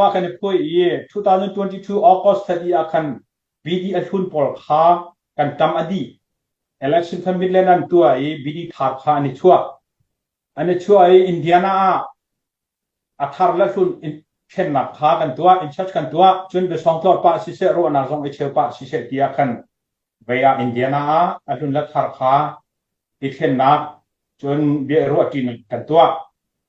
Ah kan i phuai i 2022 August thla dih ah khan BD a hlun pawl kha kan tam a dih. Election khan Midland an tuah i BD thar kha an i chuah. An i chuah i Indiana ah a thar le hlun thlennak kha kan tuah, in church kan tuah. Cun biasawng tlawr pah siseh, ruahnak zong i cheu pah siseh tiah khan vei ah Indiana ah a hlun le thar kha i thlennak cun bia i ruahṭinak kan tuah.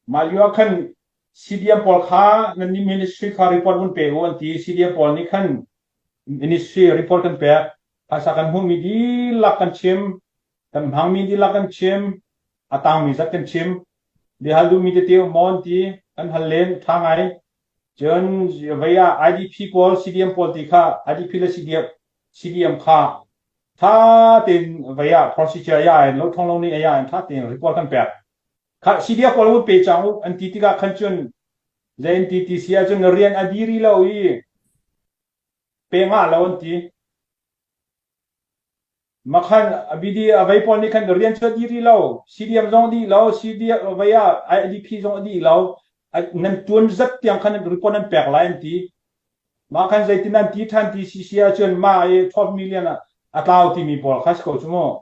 Mah lio ah khan CDM pawl kha nan nih ministry kha report vun pe u an ti. CDM pawl nih khan ministry report kan pek. Phaisa kan hmuhmi dihlak kan chim. Kan hmangmi dihlak kan chim. A tangmi zat kan chim. Biahal duhmi tete um maw an ti. Kan hal len. Ṭha ngai. Cun vei ah IDP pawl, CDM pawl ti kha IDP le CDM, CDM kha ṭha tein vei ah procedure ya in lo thong lo nih ya in ṭha tein report kan pek. Kha CDF pawl vun pe cang u an ti tikah khan cun zei an ti ti si ahcun rian a diri lo i pe ngah lo an ti. Makhan BD a vei pawl nih khan rian cu a diri lo, CDM zong a dih lo, CDF vei ah IDP zong a dih lo, nan tuan zat tiang khan report nan pek lai an ti. Mah khan zeitin an ti ṭhan ti si si ahcun mah i 12 million a tlau timi pawl kha si ko cu mu.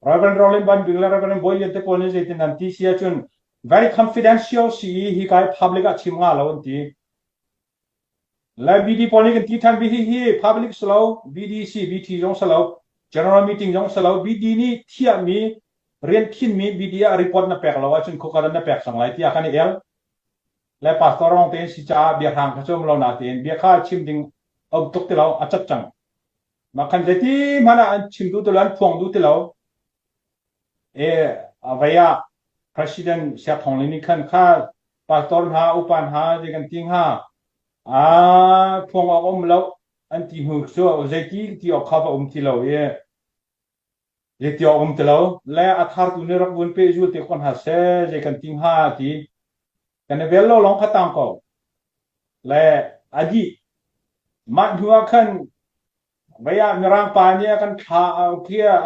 Reverend Roland Van Bik le Reverend Bawi Lian te pawl nih zeitin an ti si ahcun very confidential si i hi kai public ah chim nga lo an ti. Le BD pawl nih kan ti ṭhan bi hi hi public si lo, BDC, BT zong si lo, general meeting zong si lo, BD nih thiahmi rian khinmi BD ah report na pek lo ahcun khuakaran na pek cang lai tiah kan i el. Le pastor rong tein si caah biahrang kha cu um lo natein bia kha chim ding a um tuk ti lo, a cat cang. Mah khan zeiti hmanh ah an chim duh ti lo, an phuang duh ti lo. E a vei ah President Siak Thawng Ling nih khan kha pastor hna, upa hna zei kan ti hnga a phuang awk um lo an ti hnu cu zeiti ti awk kha va um ti lo i zeiti awk um ti lo le a thartu nih rak vun pehzul te ko hna seh zei kan ti hnga ti kan i vel lo lawng kha tang ko le a dih mah hnu ah khan vei ah mirang pa nih a kan thla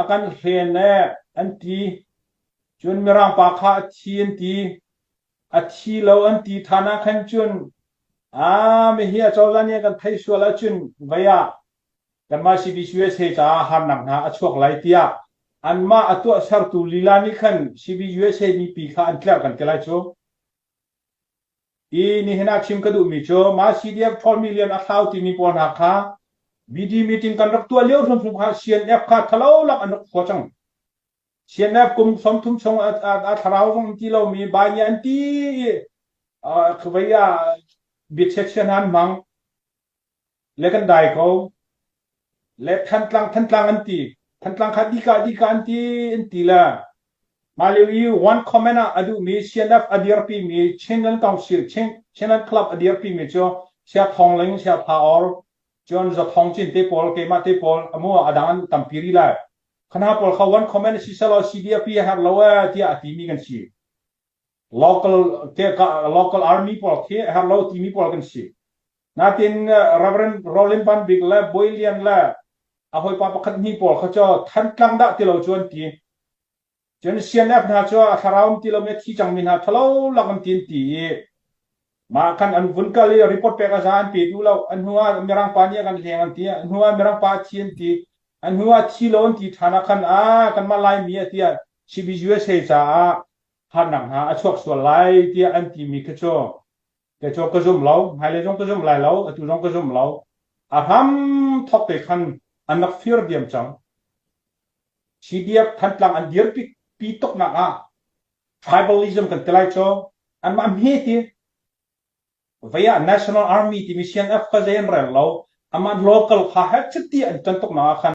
a kan hlen le an ti cun mirang pa kha a thi an ti a thi lo an ti than ah khan cun a mihi a cozah nih a kan thei sual ahcun vei ah kanmah CBCUSA caah harnak hna a chuak lai tiah anmah a tuahsertu lila nih khan CBUSA mipi kha an tlerh kan ti lai cu. I nihin ah chim ka duhmi cu mah CDF 12 million a thlau timi pawl hna kha BD meeting kan rak tuah lio hrimhrim kha CNF kha thalo lak an rak khua cang. CNF kum 30 chung a thlarau zong an ti lomi bai nih an ti i vei ah biachiachia hna an hmang. Le kan dai ko. Le Thantlang Thantlang an ti. Thantlang kha dika dika an ti an ti le mah lio i one comment ah a duhmi CNF a dirpi mi Chinland Council Chin Chinland Club a dirpi mi cu Sia Thawng Ling Sia Tha Or cun Za Thawng Cin te pawl keimah te pawl amu a dang an tampi rih lai. Khana pawl kha one comment si selaw CDF a herh lo e tiah a timi kan si. Local te local army pawl khi a herh lo timi pawl kan si. Natin Reverend Roland Van Bik le Bawi Lian le a hawipa pakhat hnih pawl kha cu Thantlang dah ti lo cu an ti. Cun CNF hna cu a thlarau um ti lomi a thi cangmi hna ṭhalo lak an ti an ti i mah khan an vun kal i report pek a za an pe duh lo. An hnu ah Mirang pa nih a kan hleng an ti. An hnu ah Mirang pa a thi an ti. An hnu ah thi lo an ti ṭhan ah khan ah kanmah Laimi a tiah CBUSA caah harnak hna a chuak sual lai tiah an timi kha cu Kei cu ka zum lo, hmailei zong ka zum lai lo, atu zong ka zum lo. A hram thawk te khan an rak fir diam cang. CDF Thantlang an dirpi pi tuknak ah tribalism kan ti lai cu anmah hme ti vei ah National Army timi CNF kha zei an rel lo amah local kha he chiti an ṭan tuknak ah khan.